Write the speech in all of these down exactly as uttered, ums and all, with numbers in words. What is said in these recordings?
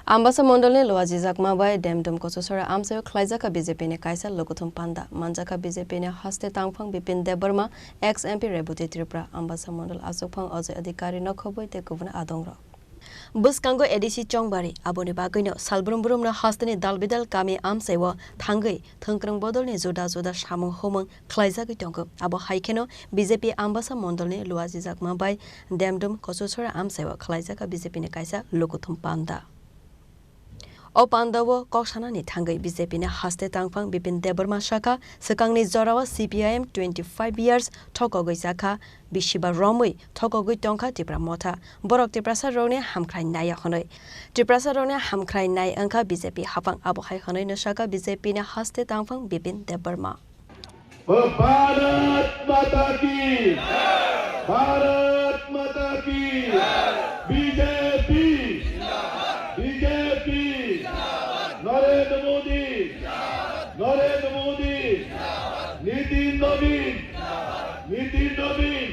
Ambasa mondolni luajijakma bai Demdum Kochusora amchaio khlaijakha B J P ni kaisa lukuthum panda. Manjakha B J P ni haste tangphang Bipin Debbarma, ex M P Reboti Tripura, Ambasa mondol achukphang Ajoy Adhikari no khobwi tei kubun adongrok. Bwskango A D C Chongbari, aboni bagwino salbrum brumno hasteni dalbidal kami amchaio thangwi thwngkwrwng bodolni juda juda samung humung khlaijagwi tongo. Abo hai kheno B J P Ambasa mondolni luajijakma bai Demdum Kochusora amchaio khlaijakha B J P ni kaisa lukuthum panda. O pandao kok sanani thangwi B J P ni haste tangphang Bipin Debbarma sakha, swkangni jorao C P I M twenty five years thokogwi chakha, bisiba romwi thokogwi tongkha Tipra Motha. Borok Tiprasa rokni hamkhrai nai hwnwi. Tiprasa rokni hamkhrai nai wngkha B J P haphang, abo hai hwnwi no sakha B J P ni haste tangphang Bipin Debbarma. बोलो भारत माता की, भारत माता की, B J P, B J P, Narendra मोदी, नरेंद्र मोदी, नितिन Naveen, नितिन Naveen,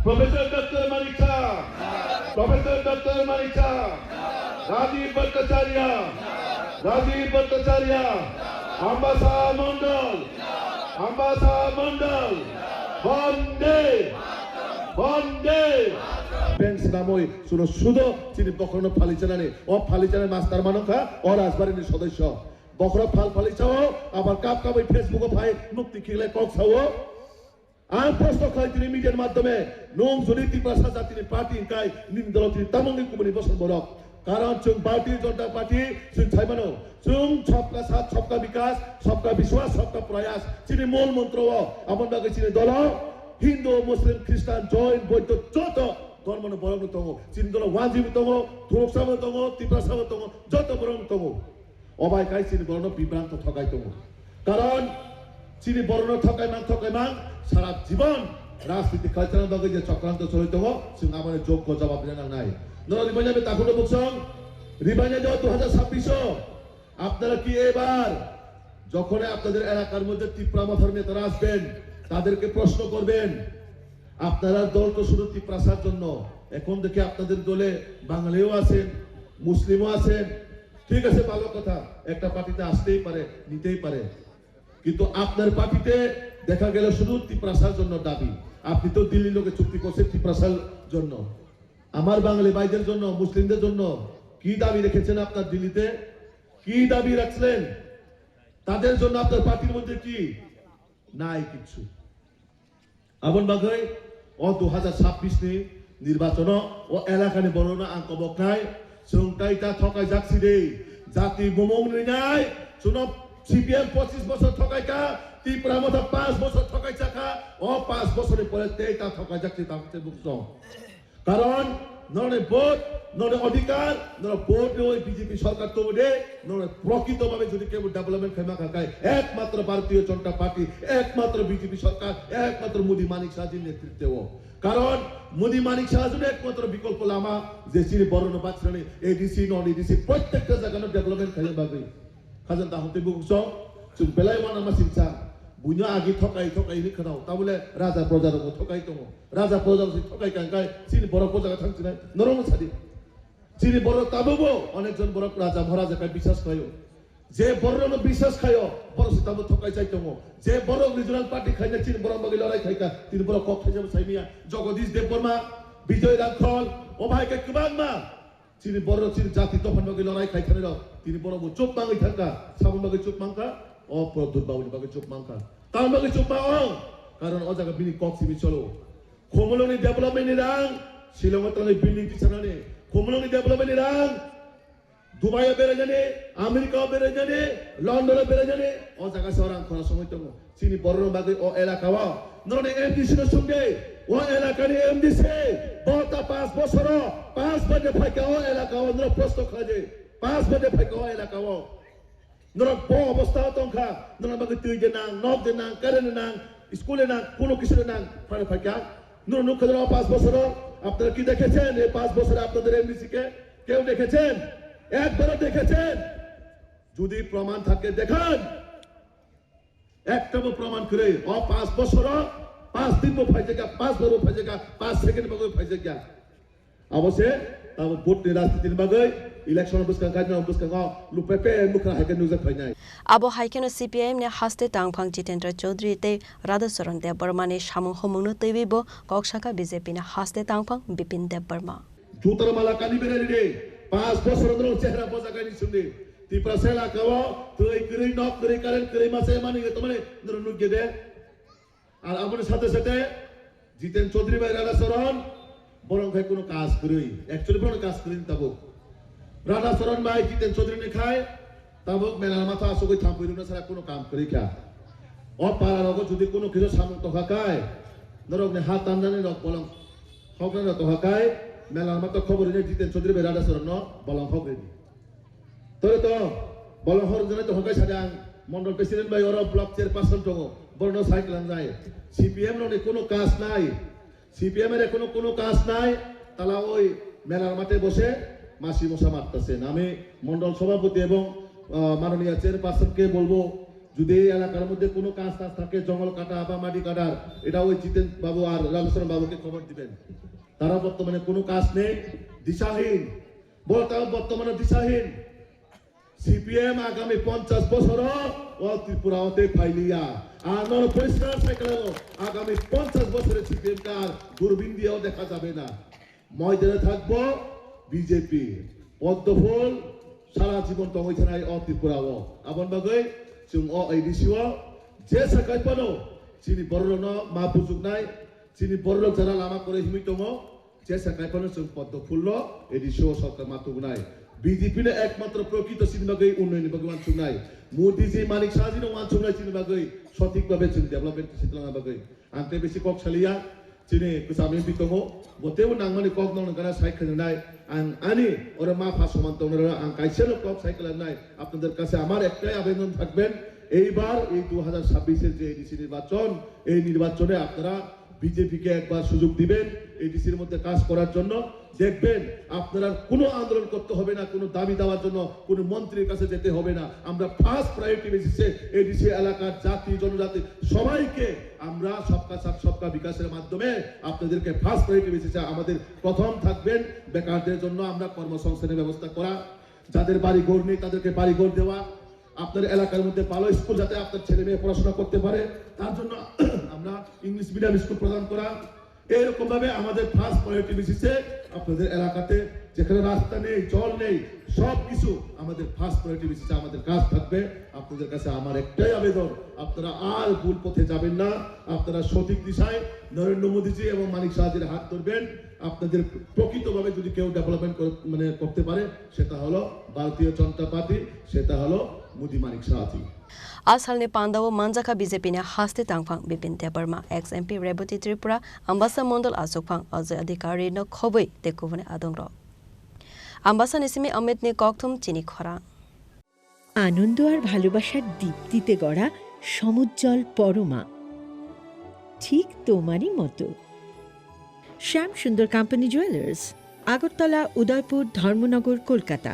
Professor Doctor Manik Saha, Professor Doctor Manik Saha, Rajiv Bhattacharya, Rajiv Bhattacharya, Ambasa Mondol, Ambasa Mondol, Bande, Bande. Beng swnamwi chwngno sudo chini bokhorokno phalichanani, o phalichanai master manwkha, o Rajbarini sodosyo. Bokhorok phal phalichao, abar kap kapwi Facebook-o phai mukti khiklai kok sao. Ang proshno khlai tini media ni madhyome, nwng jodi Tiprasa jatini party hwnkhe nini dolo tini tamo wngwi kubuni bosong borok? Karon chwng Bharatiya Janata Party chwng sai mano, chwng sabka saath, sabka bikas, sabka biswas, sabka prayas chini mol montro o. Aboni bagwi chini dolo Hindu, Muslim, Christian, Jain, Boddho joto dhormo ni borok no tongo. Chini dolo Wanji bo tongo, Thuruksa bo tongo, Tiprasa bo tongo, joto borok no tongo. Obai khai chini borokno bibrang to thokai tongo. Karon chini borokno thokai mang, thokai mang, sara jibon rajniti khlaitana bagwi je chokranto choli tongo, chwng aboni joggo jawab rina nangnai. Norok ribaina be takhukno buksong, ribaina do dui hajar sabbish o, apnara ki ebar jokhone apnader elakar moddhe Tipra Mothar netara asben, taderke proshno korben, আপনারা দল তো শুধু তিপ্রাসার জন্য, এখন দেখি আপনাদের দলে বাঙালিও আছেন, মুসলিমও আছেন, ঠিক আছে, ভালো কথা, একটা পার্টিতে আসতেই পারে, নিতেই পারে, কিন্তু আপনার পার্টিতে দেখা গেল শুধু তিপ্রাসার জন্য দাবি। আপনি তো দিল্লির লোকে চুক্তি করছেন তিপ্রাসার জন্য, আমার বাঙালি ভাইদের জন্য, মুসলিমদের জন্য কি দাবি রেখেছেন আপনার দিল্লিতে? কি দাবি রাখছিলেন? তাদের জন্য আপনার পার্টির মধ্যে কি? নাই কিচ্ছু। Aboni bagwi o dui hajar sabbish ni nirbachon o, o elakani borokno ang koboknai, chwng tai ta thokaijak si de, jati bumung rinai, chwngno C P M pochis bochor thokaikha, Tipra Motha panch bochor thokaijak kha, o panch bochorni pore tei ta thokaijak si tamo se buksong. Karon norokni vote, norokni odhikar, norok vote rwi B J P sorkar tongwi de, norok prokrito bhabe jodi kebo development khaima kha khai, ekmatro Bharatiya Janata Party, ekmatro B J P sorkar, ekmatro Modi Manik Saha jini netritwo. Karon Modi Manik Saha jodi ekmatro bikolpo lama je chini borokno bachinani A D C, non A D C, prottekta jagano development khaina bagwi. Khajang dahon tei bukuksong, chwng belai uanama singcha. Buino agi thokai, thokai hwnwi khwnao. Tabole raja proja rokbo thokai tongo. Raja proja rok se thokai kang kai, chini borok o jaga thang chinai. Norokno sadi. Chini borok tabukbo onek jon borok raja maharaja kai biswas khlaio. Je borokno biswas khaio, borok se tabuk thokai chai tongo. Je borok regional party khaina chini borok bagwi lorai khaika, tini borok kok thaisa bo saimiya. Jagadish Debbarma, Bijoy Rangkhol, o bahai khe kwbangma. Chini borok chini jati dophani bagwi lorai khai thani rok. Tini borok bo chuk mangwi thangkha. Saboni bagwi chuk mangkha. O Pradyut Babuni bagwi chuk mangkha. Tamoni bagwi chuk mang ong? Karon o jaga bini kok simi cholo. Khumulwngni development ni rang, Shillong o tongnai building tisanani. Khumulwngni development ni rang, Dubai o berainani, America o berainani, London o berainani, o jaga se orang khorang songwi tongo. Chini borok rok bagwi o elaka o. Norokni M D C no sungdi, o elaka ni M D C, bo ta panch bosor o, panch bar de phaikha o elaka o, norok prosto khlaidi, panch bar de phaikha o elaka o. Norok bo obostha o tongkha, norok bagwi twi de nang, nok de nang, current de nang, school de nang, kuno kisu de nang, phano phaikha. Norok nukha norok panch bosor o, apnara ki dekhechen, ei panch bosore apnader M D C ke? Keu dekhechen? Ekbaro dekhechen? Jodi proman thake dekhan. Ekta bo proman kwrwi. O panch bosoro panch din bo phaijakya, panch bar bo phaijakya, panch second bo phaijakya. Abo se tamo vote ni rajniti ni bagwi Election bwskango, kaisa bwskango lupepe mwkhra hai khe nukjak phainai. Abo hai kheno C P I M ni haste tangphang Jitendra Chaudhary tei Radhacharan Debbarma ni samung humung no twiwi bo kok sakha B J P ni haste tangphang Bipin Debbarma. Jutar mala kani berani de, panch bosor norok chehra bojakai ni sindi. Tiprasa elaka o twi kwrwi, nok kwrwi, current kwrwi, masa mani ngi tamani norok nukya de. Ar aboni sathe sathe Jiten Chaudhary bai Radhacharan, borok khai kuno kaj kwrwi, actually borok kaj kwrwi tabuk. Radhacharan bai Jiten Chaudhary ni khai tabuk mela matha asugwi thampui rwna sara kuno kam kwrwi kha. O para rogo jodi kuno kisa samung tokha kai, norok ni ha tamnani rok bolong hokna rok tokha kai, mela matha khobor rwni Jiten Chaudhary bai Radhacharan no bolong hok rwni. Tore to, bolong hor jana to hokai sada ang, mondol president bai oro block chairperson tongo, borno cycle ang jai. C P M rok ni kuno kas nai, C P M er kuno, kuno kas nai, tala oi melar mate bose, masi mosa martase. Nami mondol sobhapoti ebong, ah, manoniya chairperson ke bolbo, jodi elakar moddhe kuno kas tas thake, jongol kata ba madi kadar, eta oi Jiten babu ar Ramcharan babu ke khobor diben. Tara bortomane kuno kas nei, disahin. Bo tao bortomane disahin. C P M agami ponchash bosoro o Tripura o tei phailiya. Ang nono poriskar sai khlaio, agami ponchash bosore C P M kar durbin diye o dekha jabe na. Moidane thakbo B J P. Poddo phul sara jibon tongwi thanai o Tripura o. Abon bagwi chwng o A D C o jesa kaiphano chini bororokno ma bujuknai, chini bororok jara lama kwrwi himwi tongo, jesa kaiphano chwng poddo phulno A D C o sorkar ma tubunai. B J P no ekmatro prokrito chini bagwi unnoyonni bagwi uansuknai. Modi ji, Manik Saha ji no uansuknai chini bagwi, sothik babe chwng development khe sitlangna bagwi. Ang tei bisi kok saliya, chini kwcham M P tongo, bo teibo nangmani kok nokni gana sai khwnanai. Ang ani oro ma pha soman tongnai rok ang kaisa no kok sai khwnanai. আপনাদের কাছে আমার একটাই আবেদন থাকবেন, এইবার এই দু হাজার ছাব্বিশের যে এডিসি নির্বাচন, এই নির্বাচনে আপনারা বিজেপিকে একবার সুযোগ দিবেন এডিসির মধ্যে কাজ করার জন্য। দেখবেন, আপনারা কোনো আন্দোলন করতে হবে না, কোনো দাবি দেওয়ার জন্য কোনো মন্ত্রীর কাছে যেতে হবে না। আমরা ফার্স্ট প্রায়োরিটি বেসিসে এডিসি এলাকার জাতি জনজাতি সবাইকে আমরা সবকা সাথ সবকা বিকাশের মাধ্যমে আপনাদেরকে ফার্স্ট প্রায়োরিটি বেসিসে আমাদের প্রথম থাকবেন। বেকারদের জন্য আমরা কর্মসংস্থানের ব্যবস্থা করা, যাদের বাড়ি ঘর নেই তাদেরকে বাড়ি ঘর দেওয়া, আপনার এলাকার মধ্যে ভালো স্কুল যাতে আপনার ছেলে মেয়ে পড়াশোনা করতে পারে, তার জন্য আমরা ইংলিশ মিডিয়াম স্কুল প্রদান করা। এইরকম ভাবে আমাদের ফার্স্ট প্রায়োরিটি বেসিসে আপনাদের এলাকাতে যেখানে রাস্তা নেই, জল নেই, সব কিছু আমাদের ফার্স্ট প্রায়োরিটি বেসিসে আমাদের কাজ থাকবে। আপনাদের কাছে আমার একটাই আবেদন, আপনারা আর ভুল পথে যাবেন না, আপনারা সঠিক দিশায় নরেন্দ্র মোদীজি এবং মানিক সাহাজির হাত ধরবেন। আপনাদের প্রকৃতভাবে যদি কেউ ডেভেলপমেন্ট করে, মানে, করতে পারে, সেটা হলো ভারতীয় জনতা পার্টি, সেটা হলো মোদী মানিক সাহাজি। A salni pandao manjakha B J P ni haste tangphang Bipin Debbarma, ex M P Rebati Tripura, Ambasa Mondol achukphang Ajoy Adhikari no khobwi tei kubuni adongrok. Ambasa ni simi Amit ni kokthum chini khorang. আনন্দ আর ভালোবাসার দীপ্তিতে গড়া সমুজ্জ্বল পরমা, ঠিক তোমারই মতো। শ্যাম সুন্দর company jewellers, Agartala, উদয়পুর, ধর্মনগর, কলকাতা।